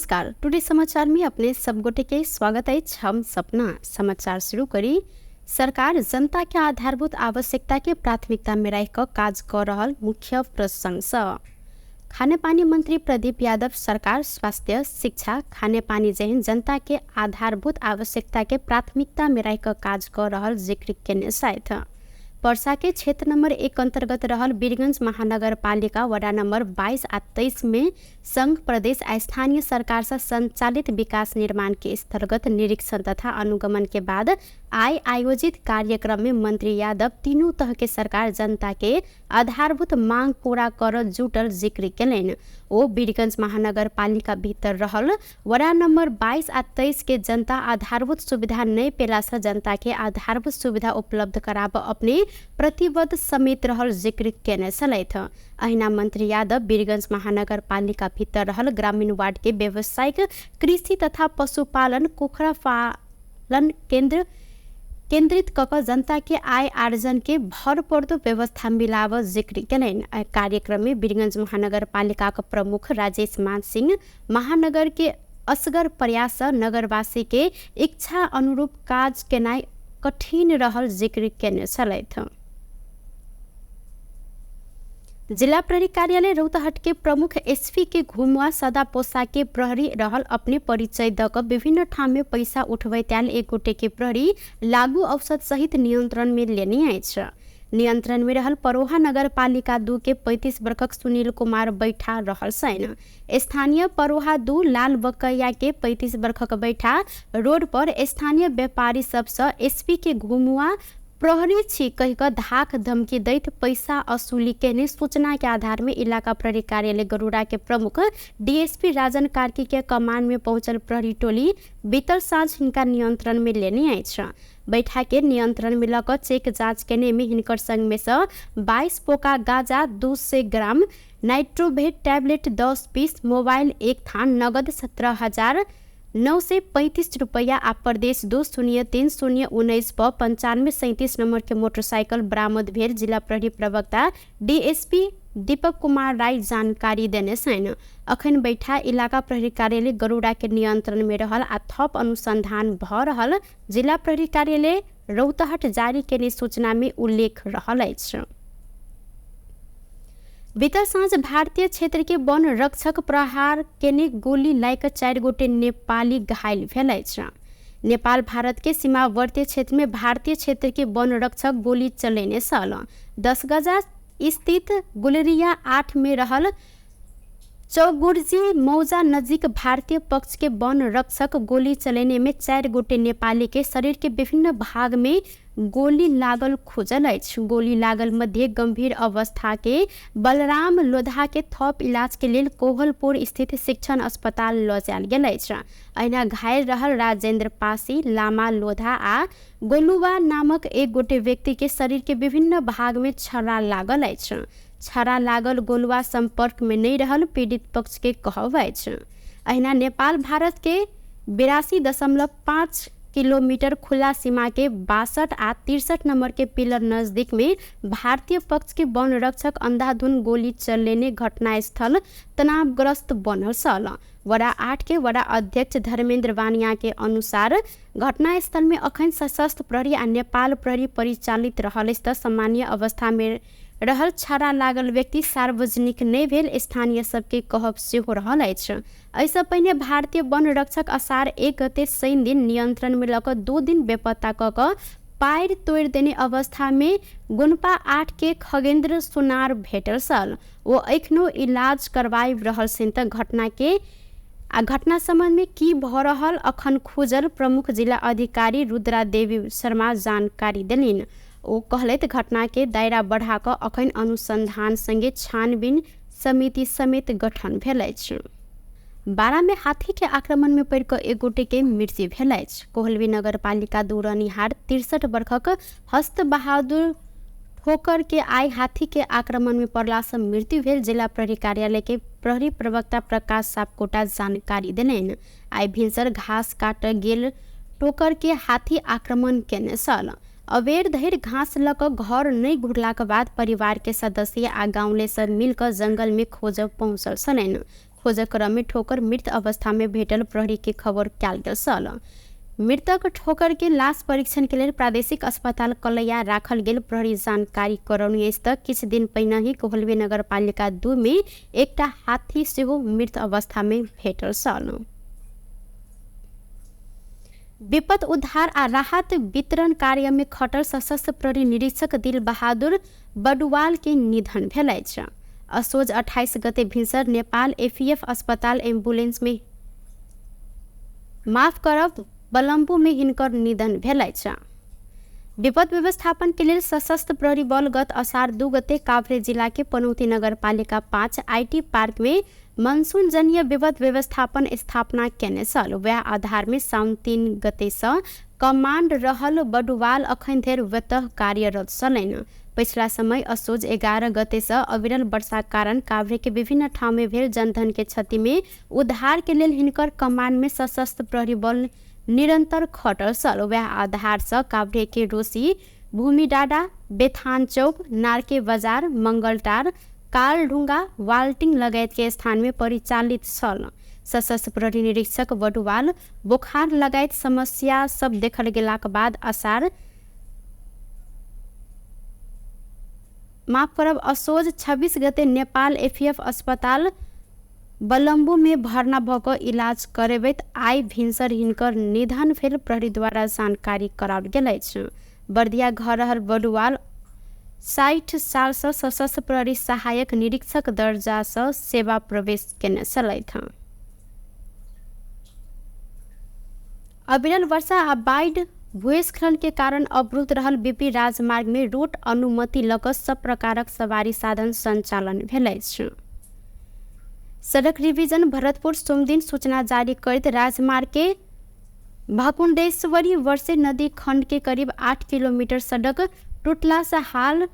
नमस्कार, टुडे समाचार में अपने सब गोटे के स्वागत अछि। हम सपना समाचार शुरू करी। सरकार जनता के आधारभूत आवश्यकता के प्राथमिकता में राखि कऽ काज कऽ रहल मुख्य प्रसंग सँ खानेपानी मंत्री प्रदीप यादव सरकार स्वास्थ्य, शिक्षा, खानेपानी जेहन जनता के आधारभूत आवश्यकता के प्राथमिकता में राखि कऽ काज कऽ रहल जिक्र केने छथि। पर्सा के क्षेत्र नंबर 1 अंतर्गत रहल वीरगंज महानगरपालिका वडा नंबर 22 आ 23 में संघ प्रदेश आ स्थानीय सरकार से संचालित विकास निर्माण के स्थलगत निरीक्षण तथा अनुगमन के बाद आइ आयोजित कार्यक्रम में मंत्री यादव तीनू तह के सरकार जनता के आधारभूत मांग पूरा कर जुटल जिक्र केलनि। ओ वीरगंज महानगरपालिका भीतर रहल वडा नंबर 22 आ 23 के जनता आधारभूत सुविधा नहीं पेला से जनता के आधारभूत सुविधा उपलब्ध कराब अपने प्रतिबद्ध समेत रहल जिक्र केने छलथि। अहिना मंत्री यादव वीरगंज महानगरपालिका भीतर रहल ग्रामीण वार्ड के व्यावसायिक कृषि तथा पशुपालन, कुखुरा पालन केन्द्र केन्द्रित कऽ कऽ जनता के आय आर्जन के भरपर्दो व्यवस्था मिलाब जिक्र केलनि। कार्यक्रम में वीरगंज महानगरपालिका के प्रमुख राजेश मान सिंह महानगर के असगर प्रयास सँ नगरवासी के इच्छा अनुरूप काज केनाइ कठिन रहल जिक्र केने छलथि। जिला प्रहरी कार्यालय रौतहट के प्रमुख एसपी के घुमुआ सदा पोसा के प्रहरी रहल अपने परिचय द कऽ विभिन्न ठाम में पैसा उठबैत आयल एक गोटे के प्रहरी लागू औषध सहित नियंत्रण में लेने अछि। नियंत्रण में रहल परोहा नगरपालिका 2 के 35 वर्षक सुनील कुमार बैठा रहल छनि। स्थानीय परोहा 2 लाल बकैया के 35 वर्षक बैठा रोड पर स्थानीय व्यापारी सबसँ एसपी के घुमुआ प्रहरी छी कहि कऽ धाक धमकी दैत पैसा वसूली केने सूचना के आधार में इलाका प्रहरी कार्यालय गरुड़ा के प्रमुख डीएसपी राजन कार्की के कमान में पहुंचल प्रहरी टोली बीतल साँझ हिनका नियंत्रण में लेने अछि। बैठा के नियंत्रण में लऽ कऽ चेक जांच केने में हिनकर संग में सँ 22 पोका गांजा, 200 ग्राम नाइट्रोवेट टैबलेट 10 पीस, मोबाइल 1 थान, नगद 17,935 रुपया आ प्रदेश 2 0 3 0 19 प 9537 नंबर के मोटरसाइकिल बरामद भेल जिला प्रहरी प्रवक्ता डीएसपी दीपक कुमार राय जानकारी देने छनि। अखन बैठा इलाका प्रहरी कार्यालय गरुड़ा के नियंत्रण में रहल आ थप अनुसंधान भ रहल जिला प्रहरी कार्यालय रौतहट जारी केने सूचना में उल्लेख रहल अछि। बीतल साँझ भारतीय क्षेत्र के वन रक्षक प्रहार केने गोली लागि 4 गोटे नेपाली घायल भेल अछि। नेपाल भारत के सीमावर्ती क्षेत्र में भारतीय क्षेत्र के वन रक्षक गोली चलेने छल। 10 गजा स्थित गुलरिया 8 में रहल चौगुर्जी मौजा नजीक भारतीय पक्ष के वन रक्षक गोली चलेने में 4 गोटे नेपाली के शरीर के विभिन्न भाग में गोली लागल खोजल अछि। गोली लागल मध्य गंभीर अवस्था के बलराम लोधा के थप इलाज के लेल कोहलपुर स्थित शिक्षण अस्पताल लऽ जायल गेल अछि। अहिना घायल रहल राजेंद्र पासी, लामा लोधा आ गोलुवा नामक एक गोटे व्यक्ति के शरीर के विभिन्न भाग में छर्रा लागल अछि। छर्रा लागल गोलुवा संपर्क में नहीं रहल पीड़ित पक्ष के कहब अछि। अहिना नेपाल भारत के 82.5 किलोमीटर खुला सीमा के 62 आ 63 नंबर के पिलर नजदीक में भारतीय पक्ष के वन रक्षक अंधाधुन गोली चलेने घटनास्थल तनावग्रस्त बनल छल। वडा 8 के वडा अध्यक्ष धर्मेंद्र वानिया के अनुसार घटनास्थल में अखन सशस्त्र प्रहरी आ नेपाल प्रहरी परिचालित रहल अछि त सामान्य अवस्था में रहल छाड़ा लागल व्यक्ति सार्वजनिक नहि भेल स्थानीय सबके कहब सेहो रहल अछि। एहिसँ पहिने भारतीय वन रक्षक असार 1 गते शनि दिन नियंत्रण में लऽ कऽ 2 दिन बेपत्ता कऽ कऽ पाएर तोड़ि देने अवस्था में गुनपा 8 के खगेंद्र सुनार भेटल छल। ओ एखनो इलाज करवाबि रहल छनि त घटना के आ घटना संबंध में की भऽ रहल अखन खुजल प्रमुख जिला अधिकारी रुद्रा देवी शर्मा जानकारी देलनि। ओ कहलथि घटना के दायरा बढ़ा कऽ अखन अनुसंधान संगे छानबीन समिति समेत गठन भेल अछि। बारा में हाथी के आक्रमण में पड़ि कऽ एक गोटे के मृत्यु भेल अछि। कोहलबी नगरपालिका 2 रहनिहार 63 वर्षक हस्त बहादुर ठोकर के आइ हाथी के आक्रमण में पड़ला से मृत्यु भेल जिला प्रहरी कार्यालय के प्रहरी प्रवक्ता प्रकाश सापकोटा जानकारी देलनि। आइ भिनसर घास काट गेल ठोकर के हाथी आक्रमण केने छल। अबेर धरि घास लऽ कऽ घर नहि घुरलाक बाद परिवार के सदस्य आ गाँवले सब मिल कऽ जंगल में खोजब पहुँचल छलनि। खोजक क्रम में ठोकर मृत अवस्था में भेटल प्रहरी के खबर कयल गेल छल। मृतक ठोकर के लाश परीक्षण के लेल प्रादेशिक अस्पताल कलैया राखल गेल प्रहरी जानकारी करौनी अछि। तऽ किछु दिन पहिने ही कोहलबे नगरपालिका 2 में एकटा हाथी सेहो मृत अवस्था में भेटल छल। विपद उद्धार आ राहत वितरण कार्य में खटल सशस्त्र प्रहरी निरीक्षक दिल बहादुर बडुवाल के निधन भेल अछि। असोज 28 गते भिनसर नेपाल एफीएफ अस्पताल एम्बुलेंस में माफ करब बलम्बू में हिनकर निधन भेल अछि। विपद व्यवस्थापन के लेल सशस्त्र प्रहरी बल गत असार 2 गते काभ्रे जिला के पनौती नगरपालिका 5 IT park में मनसून जन्य विपद व्यवस्थापन स्थापना केने छल। वएह आधार में साउन 3 गते से कमांड रहल बडुवाल अखन धरि वतह कार्यरत छलनि। पछिला समय असोज 11 गते से अविरल वर्षा कारण काभ्रे के विभिन्न ठाउँ में भेल जनधन के क्षति में उद्धार के लेल हिनकर कमांड में सशस्त्र प्रहरी बल निरंतर खटल छल। वएह आधार से काभ्रे के रोसी, भूमिडाडा, बेथान चौक, नारके बजार, मंगलटार, कालढुंगा, वाल्टिङ लगायत के स्थान में परिचालित छल। सशस्त्र प्रहरी निरीक्षक बडुवाल बोखार लगायत समस्या सब देखल गेलाक बाद असार माफ करब असोज 26 गते नेपाल एफीएफ अस्पताल बलम्बू में भर्ना भऽ कऽ इलाज करेबैत आइ भिनसर हिनकर निधन भेल प्रहरी द्वारा जानकारी कराओल गेल अछि। बर्दिया घर रहल बडुवाल 60 साल से सशस्त्र प्रहरी सहायक निरीक्षक दर्जा से सेवा प्रवेश केने छलथि। अविरल वर्षा आ बाढ़ि भूस्खलन के कारण अवरुद्ध रहल बीपी राजमार्ग में रूट अनुमति लऽ कऽ सब प्रकारक सवारी साधन संचालन भेल अछि। सड़क डिवीजन भरतपुर सोमदिन सूचना जारी करैत राजमार्ग के भाकुंडेश्वरी वर्षे नदी खंड के करीब 8 किलोमीटर सड़क टूटला से हाल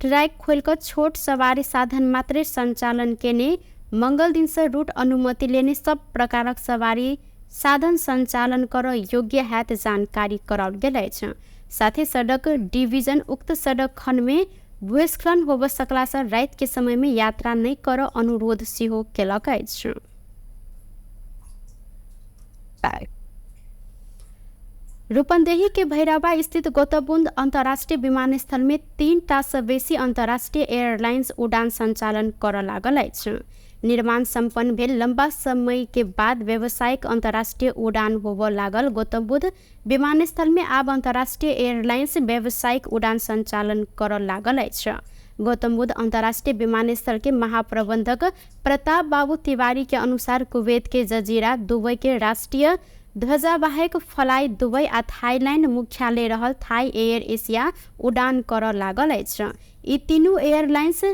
ट्रैक खोल कऽ छोट सवारी साधन मात्रै संचालन केने मंगल दिन से रूट अनुमति लेने सब प्रकारक सवारी साधन संचालन कर योग्य हैत जानकारी कराओल गेल अछि। साथे सड़क डिवीजन उक्त सड़क खंड में भूस्खलन होबय सकला से राति के समय में यात्रा नहि करऽ अनुरोध सेहो केलक अछि। रूपन्देही के भैरवा स्थित गौतमबुद्ध अंतर्राष्ट्रीय विमानस्थल में 3 टा से बेसी अंतर्राष्ट्रीय एयरलाइंस उड़ान संचालन करऽ लागल अछि। निर्माण सम्पन्न भेल लंबा समय के बाद व्यावसायिक अंतर्राष्ट्रीय उड़ान होबय लागल गौतमबुद्ध विमानस्थल में आब अंतर्राष्ट्रीय एयरलाइंस व्यावसायिक उड़ान संचालन करऽ लागल अछि। गौतमबुद्ध अंतर्राष्ट्रीय विमानस्थल के महाप्रबंधक प्रताप बाबू तिवारी के अनुसार कुवैत के जजीरा, दुबई के राष्ट्रीय ध्वजावाहक फ्लाई दुबई आ थाईलैंड मुख्यालय रहल थाई एयर एशिया उड़ान करऽ लागल अछि। ई तीनू एयरलाइंस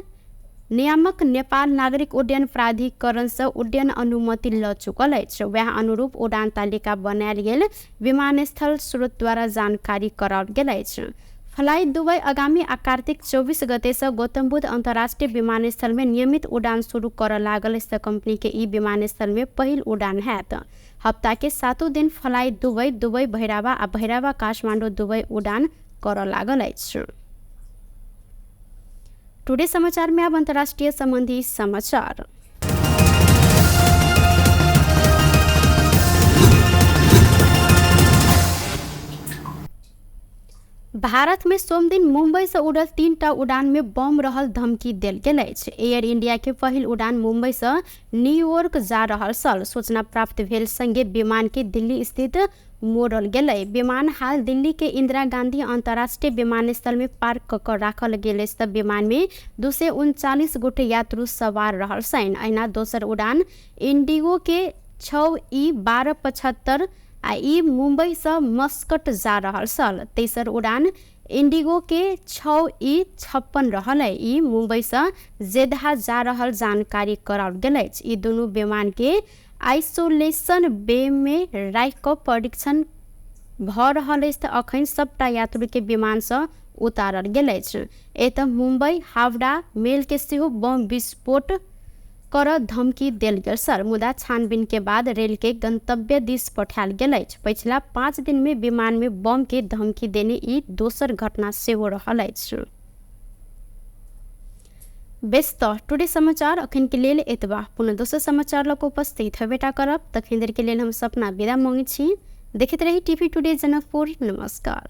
नियामक नेपाल नागरिक उड्डयन प्राधिकरण से उड्डयन अनुमति लऽ चुकल अछि। वएह अनुरूप उड़ान तालिका बनायल गेल विमानस्थल स्रोत द्वारा जानकारी कराओल गेल अछि। फ्लाई दुबई आगामी आ कार्तिक 24 गते से गौतमबुद्ध अंतर्राष्ट्रीय विमानस्थल में नियमित उड़ान शुरू करऽ लागल अछि। कंपनी के ई विमानस्थल में पहिल उड़ान हैत। हप्ता के 7 दिन फ्लाई दुबई, दुबई भैरवा आ भैरवा काठमाडौँ दुबई उड़ान करऽ लागल अछि। टुडे समाचार में अब अंतर्राष्ट्रीय संबंधी समाचार। भारत में सोमदिन मुंबई से उड़ल 3 टा उड़ान में बम रहल धमकी देल गेल अछि। एयर इंडिया के पहिल उड़ान मुंबई से न्यूयॉर्क जा रहल छल। सूचना प्राप्त भेल संगे विमान के दिल्ली स्थित मोड़ल गेलै। विमान हाल दिल्ली के इंदिरा गांधी अंतर्राष्ट्रीय विमानस्थल में पार्क कऽ कऽ राखल गेल अछि। तऽ विमान में 239 गोटे यात्रु सवार रहल छनि। अहिना दोसर उड़ान इंडिगो के 6 ई 1275 आ ई मुंबई से मस्कट जा रहल छल। तेसर उड़ान इंडिगो के 6 ई 56 रहल है। ई मुंबई से जेदहा जा रहल जानकारी कराओल गेल अछि। ई दुनू विमान के आइसोलेशन बे में राखि कऽ परीक्षण भऽ रहल अछि। तऽ अखन सबटा यात्रु के विमान से उतारल गेल अछि। एतऽ मुंबई हावड़ा मेल के सेहो बम विस्फोट कर धमकी देल गेल सर, मुदा छानबीन के बाद रेल के गंतव्य दिस पठायल गेल अछि। पछिला 5 दिन में विमान में बम के धमकी देने ई दोसर घटना सेहो रहल अछि। बेस तऽ टुडे समाचार अखन के लेल एतबा। पुनः दोसर समाचार लऽ कऽ उपस्थित हेबेटा करब, तखन देर के लेल हम सपना विदा मांगै छी। देखैत रही टीवी टुडे जनकपुर। नमस्कार।